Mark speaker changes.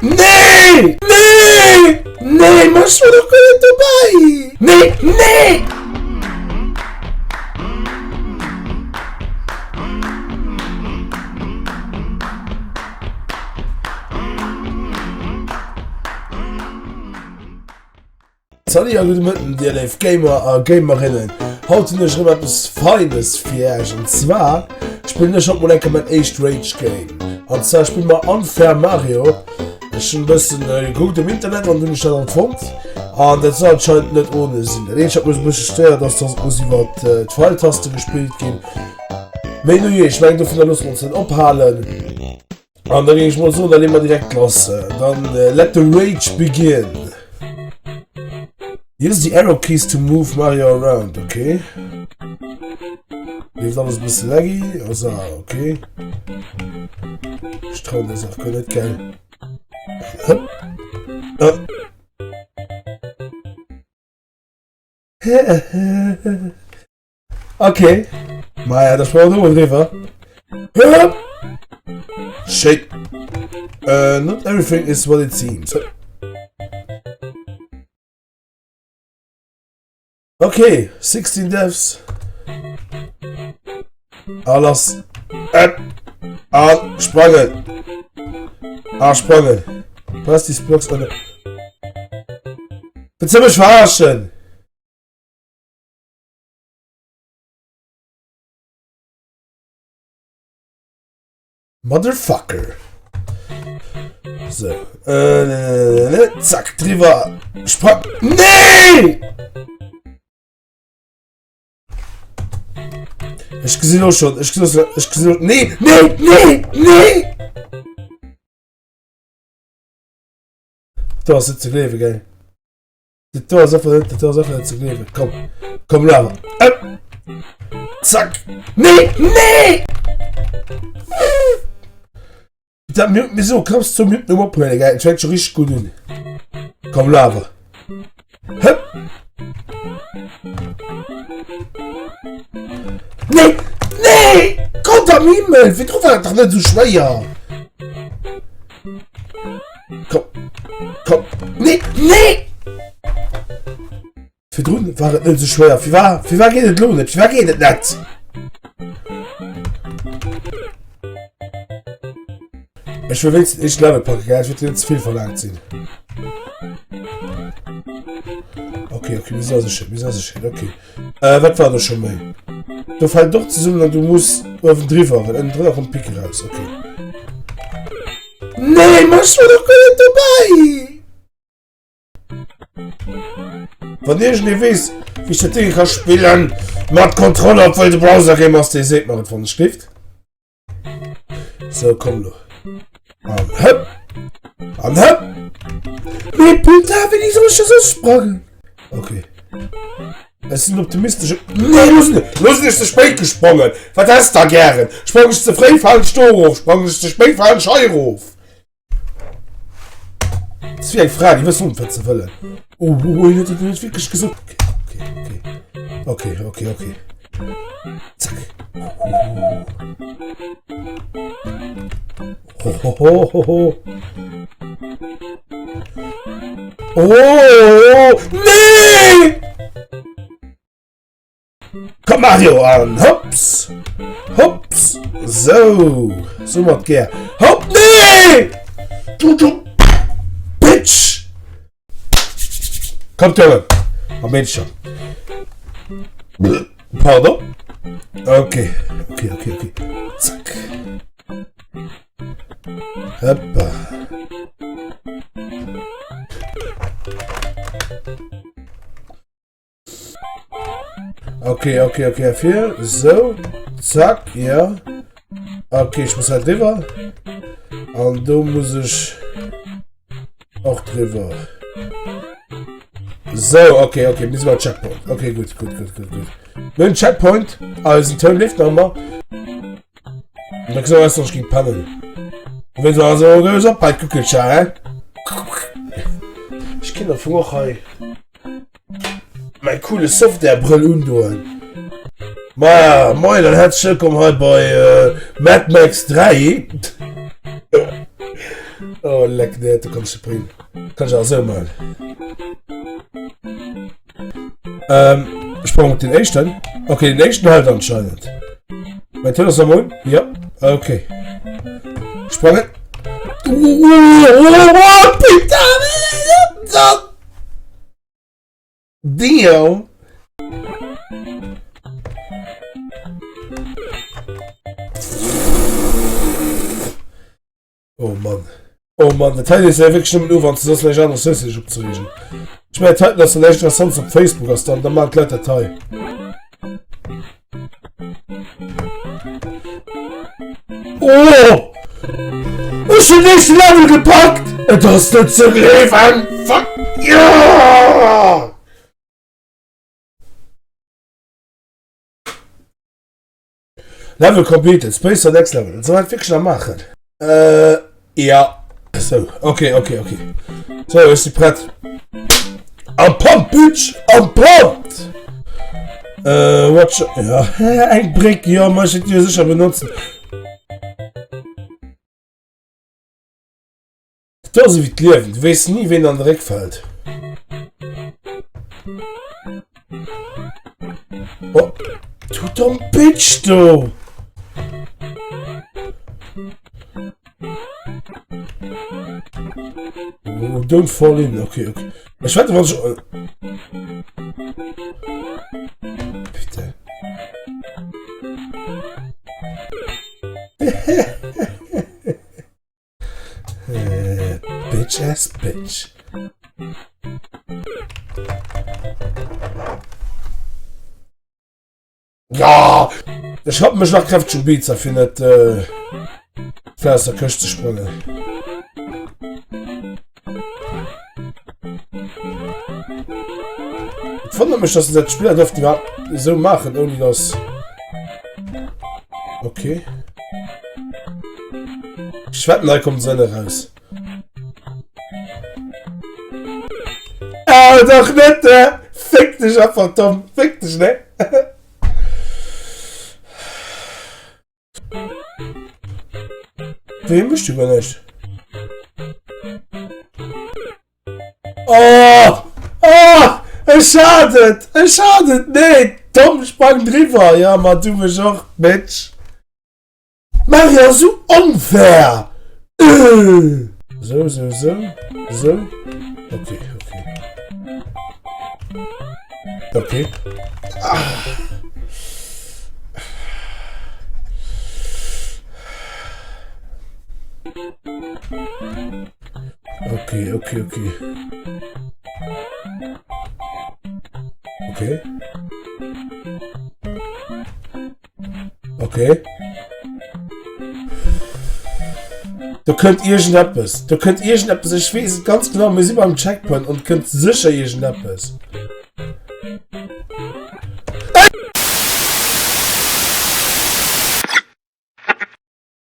Speaker 1: Nee! Nee! Nee, ma ech war doch guer net dobäi! Nee! Nee! Salut a gudde Mëtten dir léif Gamer a Gamerinnen. Haut hunn ech erëm eppes Feines fir Iech an zwar spillen ech haut mol eng Kéier mäin éischt Rage Game. An zwar spille mer Unfair Mario. Ech hunn e bëssen gekuckt um Internet an hunn ech dat alt fonnt an dat soll anscheinend net ohne sinn. Dat eenzegt wat mech e bëssche stéiert ass, dass et muss iwwer d'Pfeiltaste gespillt ginn. Mee nujee, ech mengen dovunner loosse mer ons net ophalen. An da géing ech mol soen, da leeë mer direkt lass. Dann let the rage begin. Use the arrow keys to move Mario around. Okay. Leeft alles e bësse laggy. Also, okay. Ech trauen der Saach guer net, gell. Hëpp. Äh. Okay. Maja, da sprange mer do mol driwwer. Hup! Schéin. Uh, not everything is what it seems. Okay, 16 Deaths. A lass. Äh. A sprangen. A sprangen. Press these blocks on the... Willst du mich verarschen? Motherfucker. So. Äh, zack, driwwer. Sprang. Nee! Ech gesinn och schon. Ech gesinn ech gesinn Nee, nee, nee, nee! Do ass net ze gleewen, gell? Dat do ass einfach net, dat do ass einfach net ze gleewen. Komm, komm lo awer. Ëpp. Zack. Nee, nee! Dat mir, mir so knapps 2 Minuten um Ophuelen, gell? Et fänkt scho richteg gutt un. Komm lo awer. Hëpp. Nee, nee! Gott am Himmel, virdru war et dach net esou schwéier. Komm, komm, nee, nee! Virdrun war et net esou schwéier. Firwat, firwat geet et lo net? Firwat geet et net? Ech wëll wéinstens éischt Level packen, gell? Ech wëll net ze vill verlaangt sinn. Okay, okay, mir sinn a Sécherheet, mir sinn a Sécherheet, okay. Äh, wat war do scho méi? Do fällt och zesummen an du muss uewen driwwer, well ënnen drënner kommt Pick eraus, okay. Nee, ma ech war doch guer net dobäi! Wann iergendee weess, wéi ech dat Ding ka spillen mat Kontroller, obwuel de Browser Game ass, dee seet mer et, wann ech gelift. So, komm lo. An hëpp! An hëpp! Nee, putain, wéini soll ech da soss sprangen? Okay. Ech sinn optimistesch. Nee, lo sinn, lo sinn ech ze spéit gesprongen. Wat häss da gären? Sprong ech ze fréi, falen ech do erof. Sprong ech ze spéit, falen ech hei erof. Dat ass wéi eng Fra, déi wëssen och net, wat se wëllen. Oh, oh, oh, huet dat net wierklech gesot? Okay, okay, okay. Okay, okay, okay. Zack. Ho, ho, ho, ho, ho. Oh, nee! Komm Mario an hopps! Hopps! Sou! Sou mat gär. Hopp! Nee! Du du Bitch! Kommt Jongen! A Meedcher. Pardon? Okay, okay, okay, okay. Zack. Hoppa. Okay, okay, okay, fir so zack ja okay ich muss halt driwwer an do muss ich och driwwer so okay okay bis mal Checkpoint okay gut gut gut gut gut den Checkpoint also Toun leeft nach ëmmer da so ass ich ging pannen wenn du also op bei Kuckelcher hä ich kind am Fong och hei Mäi coole Softair-Brëll undoen. Maja, moien an häerzlech wëllkomm hei bei Mad Max 3. Oh leck, nee, do kann ech net bréngen. Kann ech awer esou maachen. Ähm, ech brauch den éischten. Okay, den éischten hält anscheinend. Mein Tour ass am un. Ja, okay. Sprangen. Oh, oh, oh, putain! Damn! Oh Mann. Oh Mann, dat hei ass ja wierklech nëmmen u, wann s de soss näischt aneres hues, fir dech opzereegen. Ech mengen, dat heiten ass dann näischt Interessantes op Facebook ass dann, da maachen d'Leit dat hei. Oh! Ech hunn den éischte Level gepackt! Et ass net ze gleewen! Fuck! Ja! Level completed, space for next level. Soll dat wierklech nach maachen? Äh, ja. So, okay, okay, okay. So, ech si prett. Am Pump, Bitch! Am Pump! Äh, watch. Ja, eng Bréck, ja, ma ech wäert déi sécher benotzen. Dat ass ewéi d'Liewen, du weess ni ween an de Réck fält. Oh, du domm Bitch, du! Oh, don't fall in, okay, okay. Ech wette, wann ech... Bitte. Bitch ass bitch. Ja! Ech hab mech nach kräfteg um Pizza fir net äh, fir aus der Këscht ze sprangen. Et wonnert mech, dass se dat Spiller dürften iwwerhaapt esou maachen, ouni dass... Okay. Ech wetten, hei kommt se raus. Ah, dach net, ne? Fick dech einfach, Tom. Fick dech, ne? Wéi mécht du guer näischt? Oh! Oh! Ech hat et! Ech hat et! Nee! Tom sprang driwwer! Ja, ma du mech och, Bitch! Mario ass sou onfair! Äh! Sou, sou, sou, sou. Okay, okay. Okay. Ah. Okay, okay, okay. Okay. Okay. Do kënnt iergendeppes. Do kënnt iergendeppes. Ech weess et ganz genau. Mir si beim Checkpoint und kënnt sécher iergendeppes.